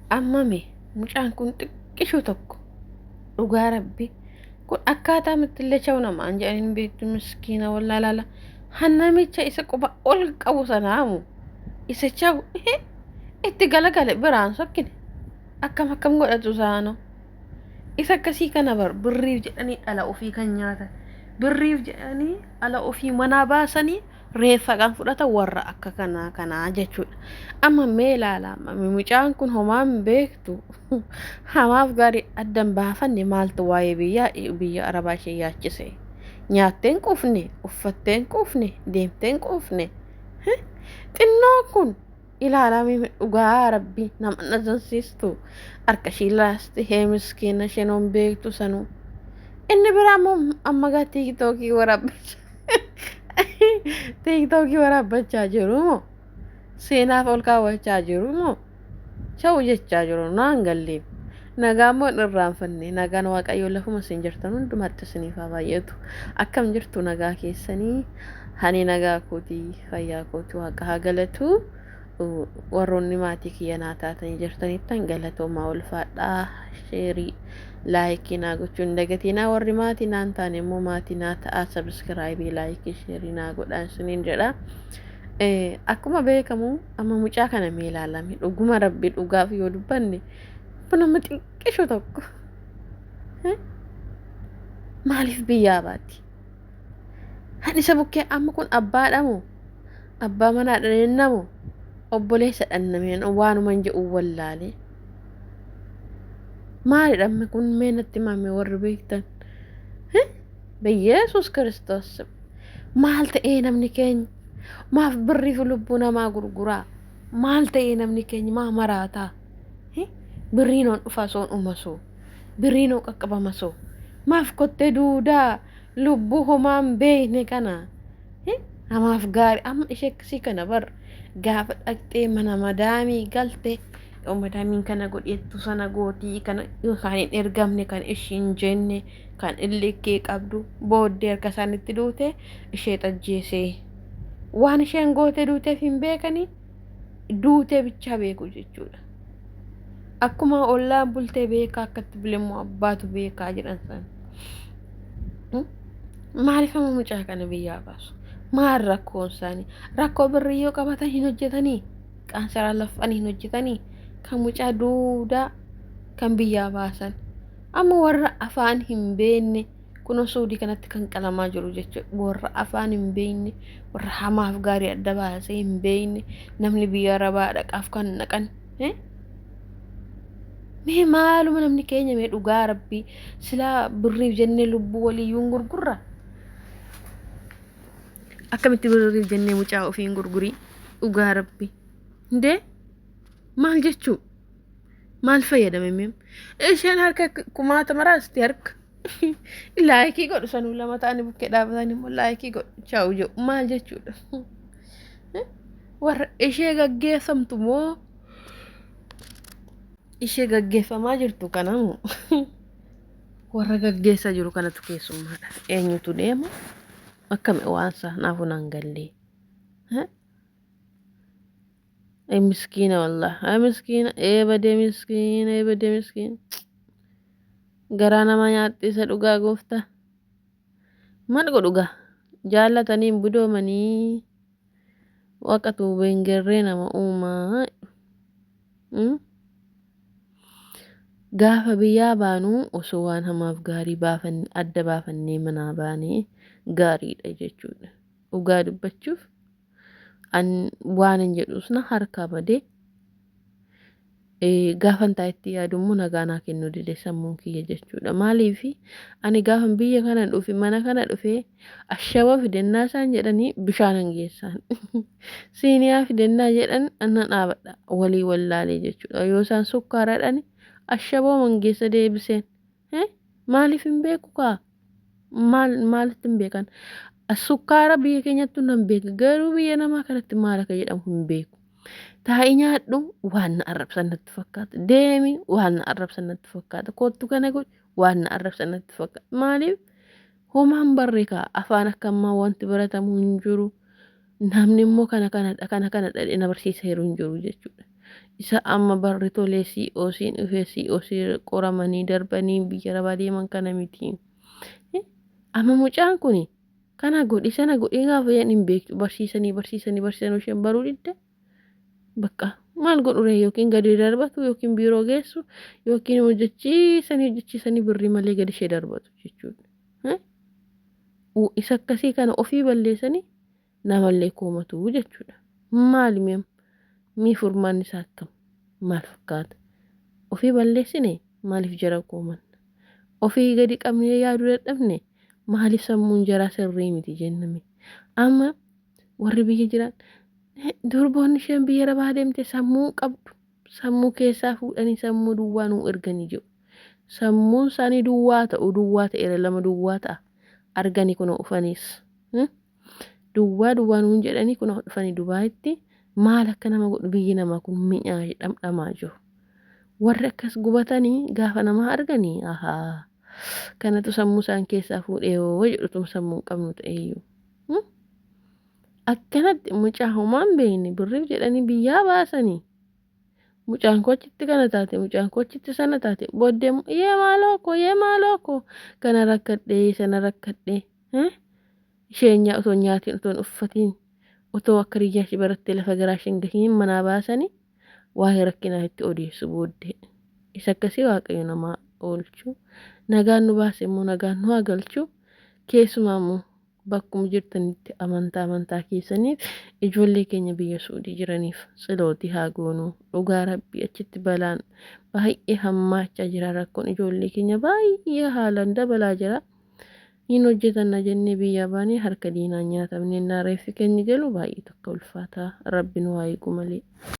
Amma mee mucaan kun xiqqishuu tokko dhugaa rabbi kun akkaataa mittillee chawu namaan jedhaniin beektu miskiina wallaa laala hannamicha isa quba ol qabu sanaamu isa chawu itti galagale biraan sokkine akkam akkam godhatu saano isa akkasii kana bar birriif jedhanii dhala ofii kan nyaatan birriif jedhanii dhala ofii manaa baasanii reeffa kan fudhatan warra akka kanaa kanaa jechuudha. Amma mee ilaala amma mucaan kun homaa hin beektu hamaaf gaarii addan baafanne maaltu waa'ee biyyaa biyya arabaa ishee yaachise. Nyaattee hin quufne, uffattee hin quufne, deemtee hin quufne. Xinnoo kun ilaalaa dhugaa rabbi nama nazansiistu harka ishii laasti hee miskiina isheen hoon beektu sanuu. Inni biraa immoo amma gaa tiiktookii waraabbachaa tiiktookii waraabbachaa jiru moo seenaaf ol kaawwachaa jiru moo sha'u jechaa jiru naan galleef. Nagaa immoo hin irraanfanne nagaan waaqayyoo lafuma isin jirtan hundumaatti isiniif haa baay'atu. Akkam jirtu nagaa keessanii hani nagaa kootii fayyaa kootii waaqa haa galatu. Warroonni maatii kiyya naa taatanii jirtanittan galatoomaa ulfaadhaa sheerii laayikii naa gochuu hin dagatinaa warri maatii naan taane immoo maatii naa ta'aa sabiskiraayibii laayikii sheerii naa godhaa isiniin jedha. Akkuma beekamu amma mucaa kana mee ilaalame dhuguma rabbi dhugaaf yoo dubbanne nama xiqqisho tokko maaliif biyyaa baati? Kan isa bukkee amma kun abbaadha moo? Abbaa manaa dhanenna moo? Obboleessa dhannameen waanuman jedhu wallaalee. Maalidha amma kun mee natti himame warri beektan? Biyyeesus Kiristoos maal ta'ee namni keenya? Maaf birrii fi lubbuu namaa gurguraa? Maal ta'ee namni keenya maa maraataa? Birriin oon dhufaa soon umasoo? Birriin oo qaqqabama soo? Maaf kottee duudaa lubbuu homaa hin beekne kana hamaaf gaarii amma ishee akkasii kana bar gaafa dhaqxee mana madaamii galte yoo madaamiin kana godheettu sana gootii kana yookaan hin ergamne kan ishiin jenne kan illikkee qabdu booddee harka isaanitti duute ishee xajjeesee waan isheen goote duuteef hin beekanii duutee bichaa beeku jechuudha. Akkuma ollaan bultee beekaa akkatti bulemmoo abbaatu beekaa jedhan san. Maaliif amma mucaa kana biyyaa baasu? Maal rakkoon isaanii? Rakkoo birrii yoo qabatan hin hojjetanii? Qaansaraa laffanii hin hojjetanii? Kan mucaa duudaa kan biyyaa baasan. Amma warra afaan hin beekne kunoo suudii kanatti kan qalamaa jiru jechuudha. Warra afaan hin beekne, warra hamaaf gaarii adda baasee hin beekne, namni biyya arabaa dhaqaaf kan dhaqan. Mee maaluma namni keenya mee dhugaa rabbii silaa birriif jennee lubbuu waliyyuu hin gurgurra. Akkamitti birriif jennee mucaa ofii hin gurgurii dhugaa rabbii. Indee maal jechuu maal fayyadame mee isheen harka kumaatama raasti harka laayikii godhu sanuu lama ta'anii bukkee dhaabatanii immoo laayikii godhu chaa'u jedhu maal jechuudha. Warra ishee gaggeeffamtu moo ishee gaggeeffamaa jirtu kanamu warra gaggeessaa jiru kanatu keessummaadha. Eenyutu deema? Akkami waansa naaf naan gallee. Ay miskiina wallah. Ay miskiina. Ee badee miskiina. Ee badee miskiina. Garaa nama nyaatti isa dhugaa gooftaa. Maal godhu gaa? Jaallatanii hin budoomanii. Waaqatu beengerree nama uumaa. Gaafa biyyaa baanu osoo waan hamaaf gaarii baafanne adda baafannee manaa baanee gaariidha jechuudha. Dhugaa dubbachuuf an waan hin jedhus na harkaa badee Gaafan taa'etti yaadu immoo nagaa naa kennuu dide sammuun kiyya jechuudha. Maaliif ani gaafan biyya kana dhufe mana kana dhufe ashaboo fidennaa isaan jedhanii bishaanan geessaan. Siiniyaa fidennaa jedhan annan dhaabadha walii wallaalee jechuudha. Yoo isaan sukkaara jedhani ashaboo man geessa deebiseen. Maaliif hin beeku kaa? Maal maalitti hin beekan? Sukkaara biyya keenyattuu nan beeka garuu biyya namaa kanatti maal akka jedhamu hin beeku. Taa'ii nyaadhu waan na arrabsan natti fakkaata. Deemi waan na arrabsan natti fakkaata. Kottu kana godhi waan na arrabsan natti fakkaata. Maaliif homaan barree kaa afaan akka ammaa wanti baratamu hin jiru. Namni immoo kana kanadha kana kanadha jedhee na barsiisa yeroo hin jiru jechuudha. Isa amma barri tolee COC'n dhufee COC qoramanii darbanii biyya arabaa deeman kana miti. Amma mucaan kun kana godhi sana godhi gaafa jedhan hin beektu barsiisanii barsiisanii barsiisanii isheen baruu didde. Bakka maal godhu ree yookiin gadi darbatu yookiin biiroo geessu yookiin hojjechiisanii hojjechiisanii birrii malee gadi ishee darbatu jechuudha. Isa akkasii kana ofii balleessanii namallee koomatu jechuudha. Maali mee mii furmaanni isaa akkam maal fakkaata? Ofii balleessine maaliif jara koomanna? Ofii gadi qabnee yaaduu dadhabne maaliif sammuun jaraa sirrii miti jenname? Amma warri biyya jiran durboonni isheen biyya arabaa deemte sammuu qabdu sammuu keessaa fuudhanii sammuu duwwaa nuu erganii jedhu. Sammuun isaanii duwwaa ta'u duwwaa ta'eera lama duwwaa ta'a arganii kunoo dhufaniis. Duwwaa duwwaa nuun jedhanii kunoo dhufanii Dubaayitti maal akka nama godhu biyyi namaa kun mi'aa dhamdhamaa jiru. Warri akkas gubatanii gaafa nama arganii ahaa kanatu sammuu isaan keessaa fuudhee yoo jedhutum sammuu hin qabnu ta'eyyuu. Akkanatti mucaa homaa hin beekne birriif jedhanii biyyaa baasanii. Mucaan koo achitti kana taate, mucaan koo achitti sana taate, booddee immoo yee maaloo koo, yee maaloo koo kana rakkadhee, sana rakkadhee. Isheen otoo hin nyaatiin, otoo hin uffatiin, otoo akka riyyaa ishee barattee lafa garaa isheen gahiin manaa baasanii waa'ee rakkinaa itti odeessu booddee. Isa akkasii Waaqayyo namaa oolchu. Nagaan nu baase immoo nagaan nu haa galchu. Keessumaa immoo Bakkuma jirtanitti amantaa amantaa keessaniif ijoollee keenya biyya Suudii jiraniif tsilootii haa goonu. Dhugaa Rabbii achitti balaan baay'ee hammaachaa jira. Rakkoon ijoollee keenya baay'ee haalaan dabalaa jira. Hin hojjetanna jennee biyyaa baanee harka diinaan nyaatamne innaa reeffi keenya galu baay'ee tokko ulfaata. Rabbi nu haa eegu malee.